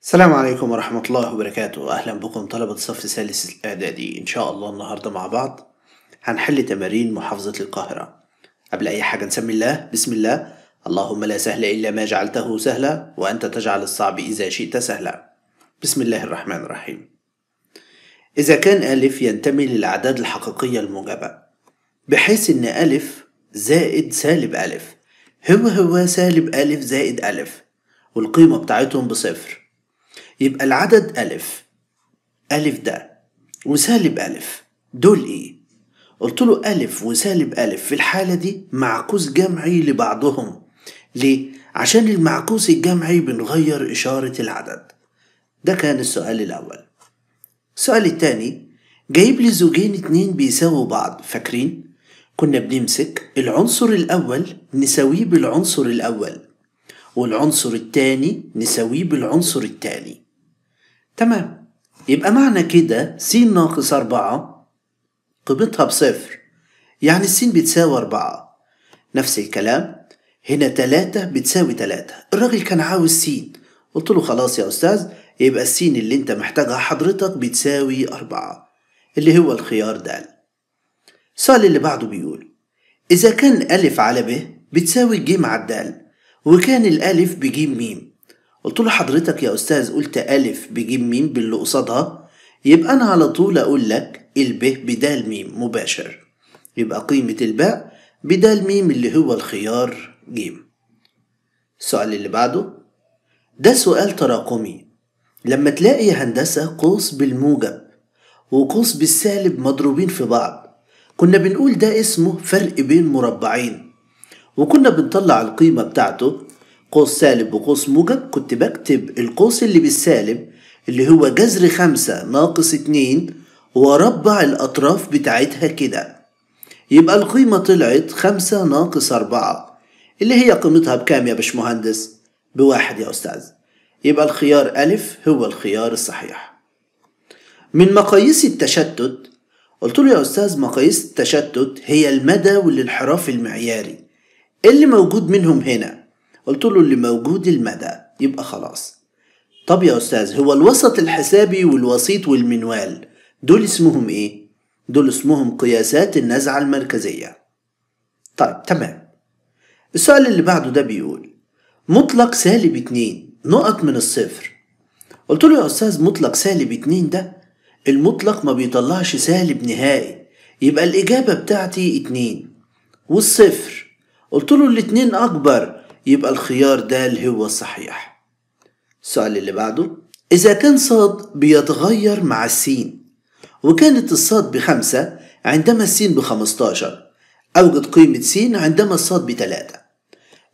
السلام عليكم ورحمة الله وبركاته. أهلا بكم طلبة صف ثالث الإعدادي. إن شاء الله النهاردة مع بعض هنحل تمارين محافظة القاهرة. قبل أي حاجة نسمي الله، بسم الله، اللهم لا سهل إلا ما جعلته سهلا وأنت تجعل الصعب إذا شئت سهلا. بسم الله الرحمن الرحيم. إذا كان ألف ينتمي للأعداد الحقيقية الموجبة بحيث إن ألف زائد سالب ألف هو هو سالب ألف زائد ألف والقيمة بتاعتهم بصفر، يبقى العدد ألف ألف ده وسالب ألف دول إيه؟ قلت له ألف وسالب ألف في الحالة دي معكوس جمعي لبعضهم. ليه؟ عشان المعكوس الجمعي بنغير إشارة العدد. ده كان السؤال الأول. السؤال التاني جايب لي زوجين اتنين بيساووا بعض. فاكرين؟ كنا بنمسك العنصر الأول نساويه بالعنصر الأول والعنصر التاني نساويه بالعنصر التاني. تمام، يبقى معنى كده س ناقص 4 قيمتها بصفر، يعني السين بتساوي 4. نفس الكلام هنا 3 بتساوي 3. الراجل كان عاوز س، قلت له خلاص يا أستاذ يبقى السين اللي انت محتاجها حضرتك بتساوي 4 اللي هو الخيار د. السؤال اللي بعده بيقول إذا كان ألف على ب بتساوي ج على د وكان الألف بجيم ميم. قلت له حضرتك يا أستاذ قلت ألف بجيم ميم باللي قصادها، يبقى أنا على طول أقول لك الب بدال ميم مباشر، يبقى قيمة الباء بدال ميم اللي هو الخيار جيم. السؤال اللي بعده ده سؤال تراكمي. لما تلاقي هندسة قوس بالموجب وقوس بالسالب مضروبين في بعض، كنا بنقول ده اسمه فرق بين مربعين، وكنا بنطلع القيمة بتاعته قوس سالب وقوس موجب. كنت بكتب القوس اللي بالسالب اللي هو جذر 5 ناقص 2 واربع الأطراف بتاعتها كده، يبقى القيمة طلعت 5 ناقص 4 اللي هي قيمتها بكام يا باشمهندس؟ ب1 يا أستاذ. يبقى الخيار ألف هو الخيار الصحيح. من مقاييس التشتت، قلت له يا أستاذ مقاييس التشتت هي المدى والانحراف المعياري، اللي موجود منهم هنا؟ قلت له اللي موجود المدى، يبقى خلاص. طب يا أستاذ هو الوسط الحسابي والوسيط والمنوال دول اسمهم إيه؟ دول اسمهم قياسات النزعة المركزية. طيب تمام. السؤال اللي بعده ده بيقول مطلق سالب 2 نقط من الصفر. قلت له يا أستاذ مطلق سالب 2 ده المطلق ما بيطلعش سالب نهائي، يبقى الإجابة بتاعتي 2 والصفر. قلت له الاتنين أكبر، يبقى الخيار ده هو الصحيح. السؤال اللي بعده إذا كان صاد بيتغير مع السين وكانت الصاد ب5 عندما السين ب15، أوجد قيمة سين عندما الصاد ب3.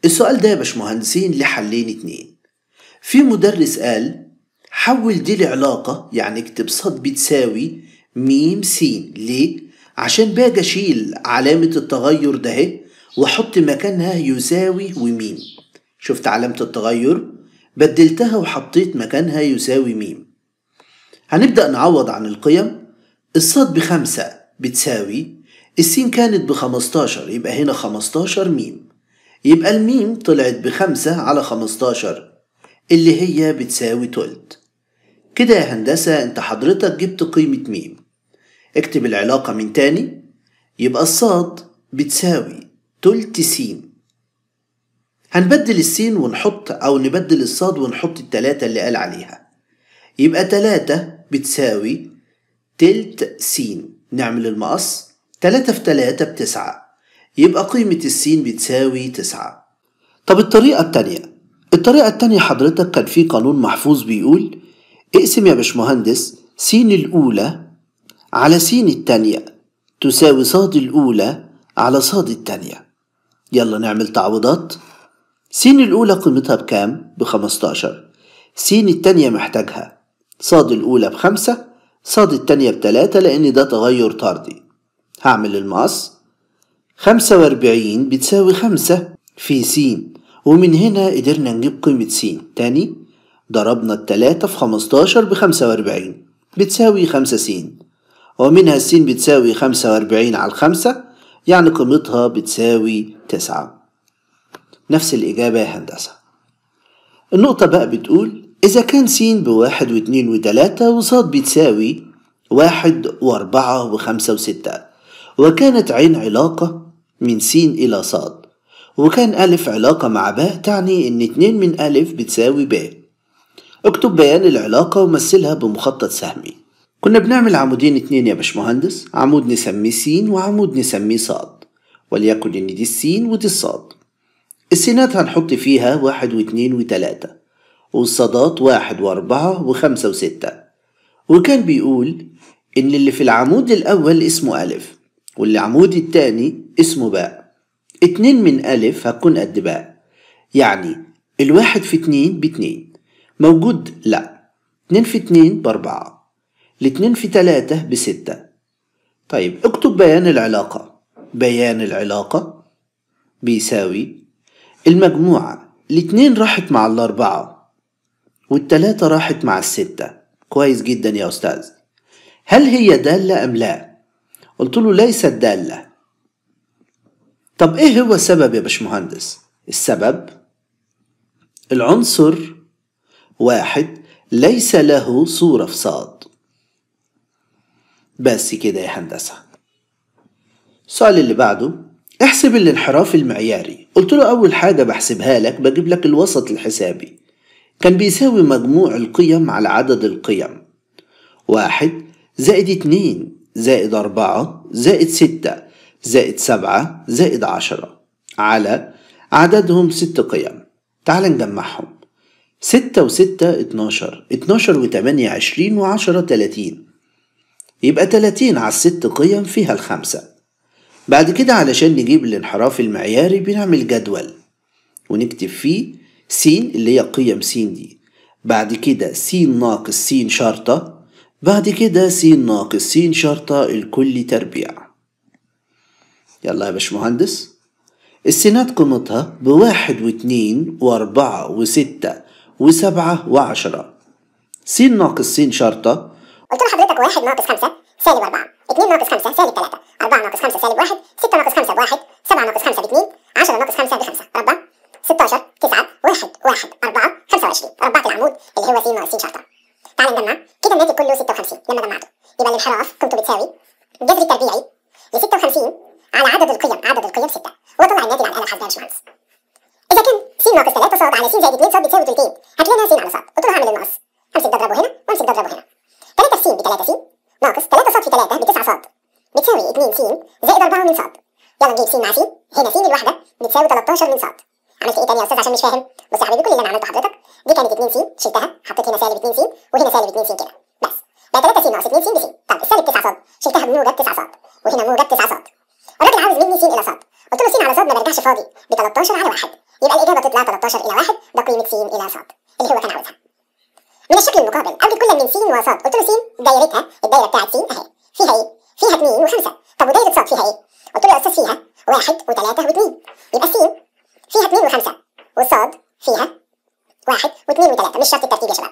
السؤال ده يا باشمهندسين لحلين 2. في مدرس قال حول دي لعلاقة، يعني اكتب صاد بتساوي ميم سين. ليه؟ عشان باجي أشيل علامة التغير ده واحط مكانها يساوي وميم. شفت علامة التغير؟ بدلتها وحطيت مكانها يساوي ميم. هنبدأ نعوض عن القيم. الصاد ب5 بتساوي السين كانت ب15، يبقى هنا 15 ميم، يبقى الميم طلعت ب5 على 15 اللي هي بتساوي تلت. كده يا هندسة انت حضرتك جبت قيمة ميم. اكتب العلاقة من تاني، يبقى الصاد بتساوي تلت سين. هنبدل السين ونحط، أو نبدل الصاد ونحط ال3 اللي قال عليها، يبقى 3 بتساوي تلت سين. نعمل المقص، 3 في 3 ب9، يبقى قيمة السين بتساوي 9. طب الطريقة التانية، الطريقة التانية حضرتك كان في قانون محفوظ بيقول اقسم يا باشمهندس سين الأولى على سين التانية تساوي صاد الأولى على صاد التانية. يلا نعمل تعويضات. سين الأولى قيمتها بكام؟ ب15. سين التانية محتاجها، صاد الأولى ب5، صاد التانية ب3 لأن ده تغير طردي. هعمل المقص، 45 بتساوي 5 في سين، ومن هنا قدرنا نجيب قيمة سين. تاني ضربنا ال3 في 15 ب45 بتساوي 5 سين، ومنها السين بتساوي 45 على 5، يعني قيمتها بتساوي 9. نفس الإجابة يا هندسة. النقطة بقى بتقول إذا كان س ب1 و2 و3 وصاد بتساوي 1 و4 و5 و6، وكانت عين علاقة من س إلى صاد، وكان ألف علاقة مع باء تعني إن 2 من ألف بتساوي باء. اكتب بيان العلاقة ومثلها بمخطط سهمي. كنا بنعمل عمودين 2 يا باشمهندس، عمود نسميه س وعمود نسميه صاد، وليكن إن دي السين ودي الصاد. السينات هنحط فيها 1 و2 و3، والصادات 1 و4 و5 و6. وكان بيقول إن اللي في العمود الأول اسمه ألف واللي العمود التاني اسمه باء. 2 من ألف هتكون قد باء، يعني الواحد في 2 ب2 موجود، لأ 2 في 2 ب4، 2 في 3 ب6. طيب اكتب بيان العلاقة. بيان العلاقة بيساوي المجموعة، 2 راحت مع 4 وال3 راحت مع 6. كويس جدا يا أستاذ. هل هي دالة أم لا؟ قلت له ليست دالة. طب إيه هو السبب يا باشمهندس؟ السبب العنصر 1 ليس له صورة في صاد. بس كده يا هندسة. السؤال اللي بعده احسب الانحراف المعياري. قلت له أول حاجة بحسبها لك بجيب لك الوسط الحسابي، كان بيساوي مجموع القيم على عدد القيم، 1 زائد 2 زائد 4 زائد 6 زائد 7 زائد 10 على عددهم 6 قيم. تعال نجمعهم، 6 و6 12، 12 و8 20 و10 30، يبقى 30 على 6 قيم فيها 5. بعد كده علشان نجيب الانحراف المعياري بنعمل جدول ونكتب فيه س اللي هي قيم س دي، بعد كده س ناقص س شرطة، بعد كده س ناقص س شرطة الكل تربيع. يلا يا باشمهندس، السينات قيمتها ب1 و2 و4 و6 و7 و10. س ناقص س شرطة، قلت له حضرتك 1 ناقص 5 سالب 4، 2 ناقص 5 سالب 3، 4 ناقص 5 سالب 1، 6 ناقص 5 ب1، 7 ناقص 5 ب2، 10 ناقص 5 ب5، 4 16 9 1 1 4 25. ربعت العمود اللي هو س ناقص س شرطة. تعال نجمع كده، الناتج كله 56 لما جمعته، يبقى الانحراف قيمته بتساوي الجذر التربيعي ل 56 على عدد القيم، عدد القيم 6، وطلع الناتج على الآلة الحاسبة يا باشمهندس. إذا كان س ناقص 3 ص على س زائد 2 ص بتساوي 2، هات لنا س على ص. قلت له هعمل الناقص، امسك ده اضربه هنا وامسك ده اضربه هنا. 3 في س ب 3 س ناقص 3 ص في 3 ب 9 ص بتساوي 2 س زائد 4 من ص. يلا نجيب س مع س، هنا س الواحدة بتساوي 13 من ص. عملت ايه تاني يا استاذ عشان مش فاهم؟ بص يا حبيبي، كل اللي انا عملته حضرتك دي كانت 2 س شلتها، حطيت هنا سالب 2 س وهنا سالب 2 س كده بس، بقى 3 س ناقص 2 س ب س. طب السالب 9 ص شلتها بموجب 9 ص وهنا موجب 9 ص. الراجل عاوز مني س الى ص، قلت له س على ص ما برجعش فاضي، ب 13 على 1، يبقى الاجابه تطلع 13 الى 1، ده قيمه س الى ص اللي هو كان عاوزها. من الشكل المقابل اوجد كل من س وص. قلت له س دايرتها، الدايره بتاعت س اهي فيها ايه؟ فيها 2 و5. طب ودايره ص فيها ايه؟ قلت له يا استاذ فيها 1 و3 و2، يبقى س فيها 2 و5 والصاد فيها 1 و2 و3، مش شرط الترتيب يا شباب.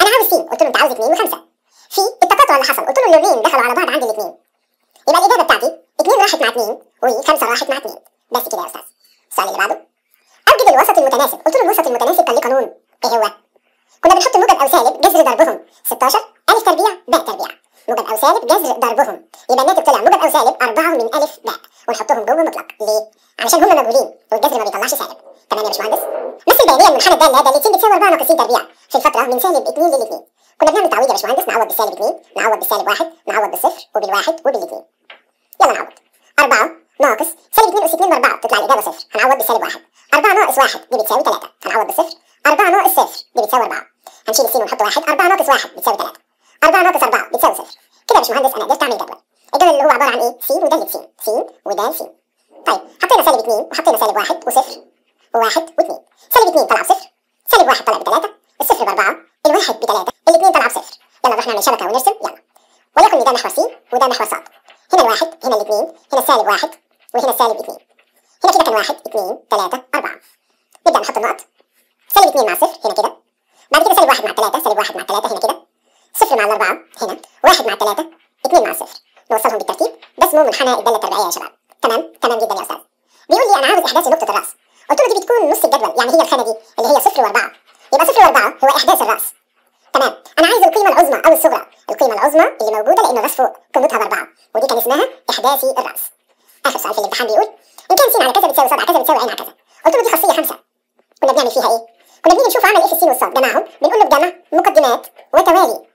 انا عاوز س، قلت له انت عاوز 2 و5. في التقاطع اللي حصل، قلت له اللونين دخلوا على بعض عند الاثنين، يبقى الاجابه بتاعتي 2 راحت مع 2 و5 راحت مع 2. بس كده يا استاذ. السؤال اللي بعده اوجد الوسط المتناسب. قلت له الوسط المتناسب كان ليه قانون، ايه هو؟ كنا بنحط موجب او سالب جذر ضربهم 16 الف تربيع باء تربيع، موجب او سالب جذر ضربهم، يبقى الناتج طلع موجب او سالب 4 من الف باء، ونحطهم جوه مطلق. ليه؟ علشان هم مجهولين والجذر ما بيطلعش سالب. تمام يا باشمهندس. مثل بيانيه المنحنى الداله دالة س بتساوي 4 ناقص س تربيع في الفتره من سالب 2 لل 2. كنا بنعمل تعويض يا باشمهندس، نعوض بالسالب 2، نعوض بالسالب 1، نعوض بالصفر وبالواحد وبالاثنين. يلا نعوض. 4 ناقص سالب 2 أس 2 ب4 تطلع الإجابة صفر، هنعوض بالسالب 1. 4 ناقص 1 دي بتساوي 3، هنعوض بالصفر. 4 ناقص صفر دي بتساوي 4، هنشيل السين ونحط 1. 4 ناقص 1 بتساوي 3، 4 ناقص 4 بتساوي صفر. كده يا باشمهندس أنا قدرت أعمل جدول، الجدول اللي هو عبارة عن إيه؟ س ودالة س، س ودال س. طيب حطينا سالب 2 وحطينا سالب 1 وصفر و1 و2. سالب 2 طلع بصفر، سالب 1 طلع ب3، الصفر ب4، الواحد ب3، الاثنين طلع بصفر. يلا نروح نعمل شبكة ونرسم. يلا وليكن ده محور س وده محور ص. هنا الواحد، هنا الاثنين، هنا السالب 1 وهنا السالب 2. هنا كده كان 1 2 3 4. نبدأ نحط النقط. سالب 2 مع صفر هنا كده، بعد كده سالب 1 مع 3، سالب 1 مع 3 هنا كده، صفر مع الأربعة هنا، 1 مع 3، 2 مع الصفر. نوصلهم بالترتيب. ده اسمه منحنى الدالة التربيعية يا شباب. تمام تمام جدا يا أستاذ. بيقول لي أنا عاوز إحداث نقطة الرأس. قلت له دي بتكون نص الجدول، يعني هي الخانة دي اللي هي صفر و4، يبقى 0 و4 هو احداث الراس. تمام، انا عايز القيمة العظمى او الصغرى، القيمة العظمى اللي موجودة لان الراس فوق قيمتها ب4، ودي كان اسمها احداثي الراس. اخر سؤال في الامتحان بيقول ان كان س على كذا بتساوي ص على كذا بتساوي عين على كذا. قلت له دي خاصية 5، كنا بنعمل فيها ايه؟ كنا بنيجي نشوف عمل ايه في السين والصاد، جمعهم، بنقول له بجمع مقدمات وتوالي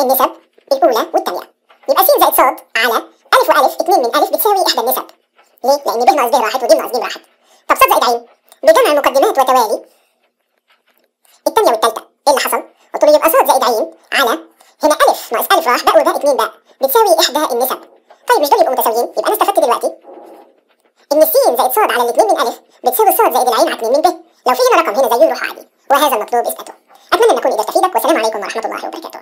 النسب الاولى والثانية. يبقى س زائد ص على الف والف 2 من الف بتساوي احدى النسب. ليه؟ لان ب ناقص ب راحت وج ناقص ج راحت. طب ص زائد عين بجمع المقدمات وتوالي الثانية والثالثة، ايه اللي حصل؟ قلت له يبقى ص زائد عين على هنا الف ناقص الف راح باء وباء 2 باء بتساوي احدى النسب. طيب مش دول يبقوا متساويين؟ يبقى انا استفدت دلوقتي ان س زائد ص على الاثنين من الف بتساوي ص زائد العين على 2 من ب. لو في هنا رقم هنا زيه يروح عادي، وهذا المطلوب اثباته. اتمنى ان اكون قدرت افيدك، والسلام عليكم ورحمة الله وبركاته.